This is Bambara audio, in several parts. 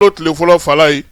Tile fɔlɔ Falayi,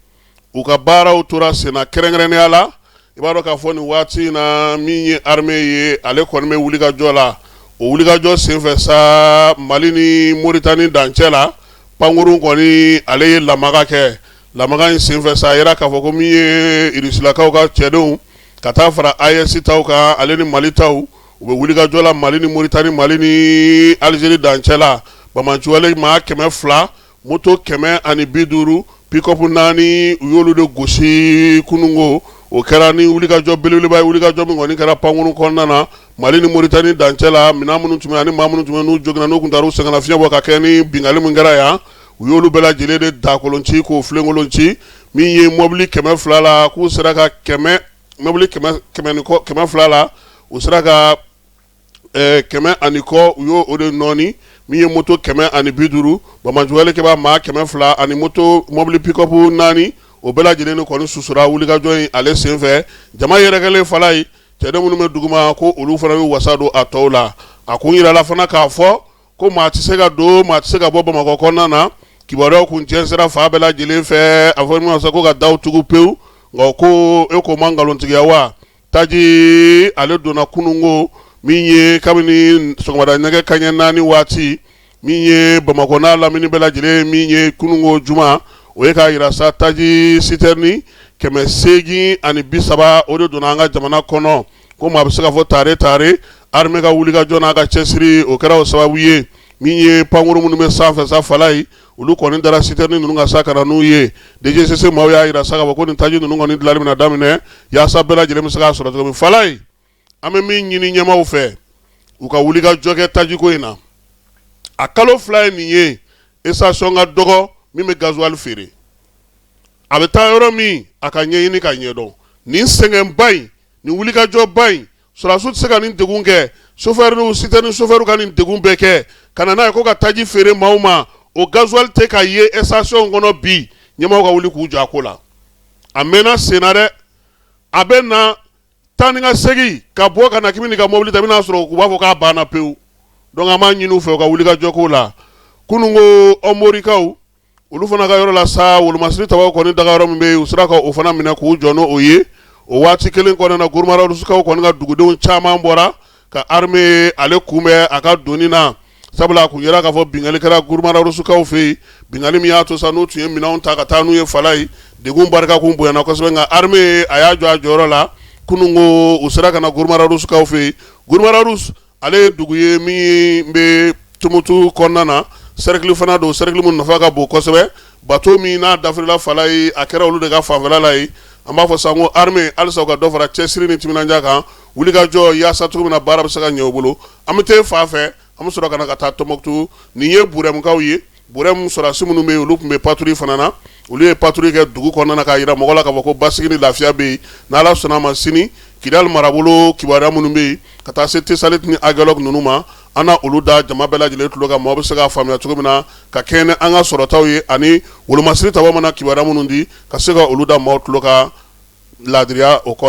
u ka baaraw tora senna, kɛrɛnkɛrɛnnenya la, i b'a dɔn k'a fɔ nin waati in na, min ye armée ye, ale kɔni bɛ wulikajɔ la. O wulikajɔ senfɛ sa, Mali ni Moritani dancɛ la, pankurun kɔni, ale ye lamaga kɛ. Lamaga in senfɛ sa, a yira k'a fɔ ko min ye Irisilakaw ka cɛdenw ka taa fara AES taw kan, ale ni Mali taw, u bɛ wulikajɔ la Mali ni Moritani, Mali ni Alizeri dancɛ la. Banbaanciwale maa 200, moto 150, pick-up naani, u y'olu de gosi kununko. O kɛra ni wulikajɔ belebeleba ye, wulikajɔ min kɔni kɛra pankurun kɔnɔna na Mali ni Moritani dancɛ la. Minɛn minnu tun bɛ ani maa minnu tun bɛ, n'u joginna, n'u tun taara u sɛgɛnnafiɲɛ bɔ ka kɛ ni binkanni min kɛra yan, u y'olu bɛɛ lajɛlen de dakolon ci, k'o filenkolon ci. Min ye mɔbili 200 la, k'u sera ka kɛmɛ mɔbili kɛmɛ ni kɔ, 200 la, u sera ka kɛmɛ ani kɔ, u y'o o de nɔɔni. Min ye moto 150, banbaanciwale kɛbaa maa 200 ani moto mɔbili pick-up naani, o bɛɛ lajɛlen kɔni susura wulikajɔ in ale senfɛ. Jama yɛrɛkɛlen Falayi, cɛden minnu bɛ duguma, ko olu fana y'u wasa don a tɔw la. A kun yirala fana k'a fɔ ko maa tɛ se ka don, maa tɛ se ka bɔ Bamakɔ kɔnɔna na. Kibaruyaw kun jɛnsɛra fan bɛɛ lajɛlen fɛ, a fɔ min ma ko ka daw tugu pewu. Nka ko e ko ma nkalontigiya wa? Taji ale donna kununko, min ye kabini sɔgɔmada nɛgɛ kaɲɛ 4 waati, min ye Bamakɔ n'a lamini bɛɛ lajɛlen, min ye kununko juma, o ye k'a yira sa, taji sitɛrini 830, o de donna an ka jamana kɔnɔ. Ko maa bɛ se ka fɔ tare tare, armée ka wulikajɔ n'a ka cɛsiri, o kɛra o sababu ye. Min ye pankurun minnu bɛ sanfɛ sa Falayi, olu kɔni dara sitɛrini ninnu kan sa ka na n'u ye. DGCC maaw y'a jira sa k'a fɔ ko nin taji ninnu kɔni dilanni bɛna daminɛ yaasa bɛɛ lajɛlen bɛ se k'a sɔrɔ cogo min. Falayi, an bɛ min ɲini ɲɛmaaw fɛ, u ka wulikajɔ kɛ tajiko in na. A kalo 2 ye nin ye, station ka dɔgɔ min bɛ gasoil feere. A bɛ taa yɔrɔ min, a ka ɲɛɲini ka ɲɛdɔn. Nin sɛgɛnba in, nin wulikajɔba in, sɔrɔdasiw tɛ se ka nin degun kɛ, sofɛriw, sitɛrini sofɛriw ka nin degun bɛɛ kɛ ka na n'a ye ko ka taji feere maaw ma, o gasoil tɛ ka ye station kɔnɔ bi. Ɲɛmaaw ka wuli k'u jɔ a ko la. A mɛnna senna dɛ, a bɛ na taa ni ka segin ka bɔ ka na k'i bɛ ka mobili ta, i bɛna sɔrɔ u b'a fɔ k'a banna pewu. Donc an b'a ɲini u fɛ, u ka wulikajɔ k'o la. Kunun ko Ɔnborikaw, olu fana ka yɔrɔ la sa, wolomasiri tabaw kɔni daga yɔrɔ min bɛ yen, u sera ka o fana minɛ k'u jɔ n'o ye. O waati kelen kɔnɔna na, Gourma-Rharous-kaw kɔni ka dugudenw caman bɔra ka armée ale kunbɛn a ka doni na, sabula a kun yera k'a fɔ binkanni kɛra Gourma-Rharous-kaw fɛ yen, binkanni min y'a to sa, n'u tun ye minɛnw ta ka taa n'u ye Falayi, degun barika kun bonyana kosɛbɛ. Nka armée, a y'a jɔ a jɔyɔrɔ la. Kunun ko u sera ka na Gourma-Rharous-kaw fɛ yen. Gourma-Rharous, ale ye dugu ye min bɛ Tumutu kɔnɔna na, cercle fana don, cercle min nafa ka bon kosɛbɛ. Bateau min n'a dafirila Falayi, a kɛra olu de ka fanfɛla la yen. An b'a fɔ sa ko armée, halisa u ka dɔ fara cɛsiri ni timinandiya kan, wulikajɔ, yaasa cogo min na baara bɛ se ka ɲɛ u bolo. An bɛ taa fan fɛ, an bɛ sɔrɔ ka na ka taa Tɔnbukutu. Nin ye Burɛmukaw ye. Burɛmu sɔrɔdasi minnu bɛ yen, olu tun bɛ patrouille fana na. Olu ye patrouille kɛ dugu kɔnɔna na k'a jira mɔgɔ la k'a fɔ ko basigi ni lafiya bɛ yen. N'Ala sɔnna a ma, sini Kidali marabolo kibaruya minnu bɛ yen, ka taa se Tesalit ni Agelɔk ninnu ma, an na olu da jama bɛɛ lajɛlen tulo kan, maaw bɛ se k'a faamuya cogo min na, ka kɛɲɛ ni an ka sɔrɔtaw ye, ani wolomasiri tabaw mana kibaruya minnu di, ka se ka olu da maaw tulo kan laadiriya o kɔnɔ.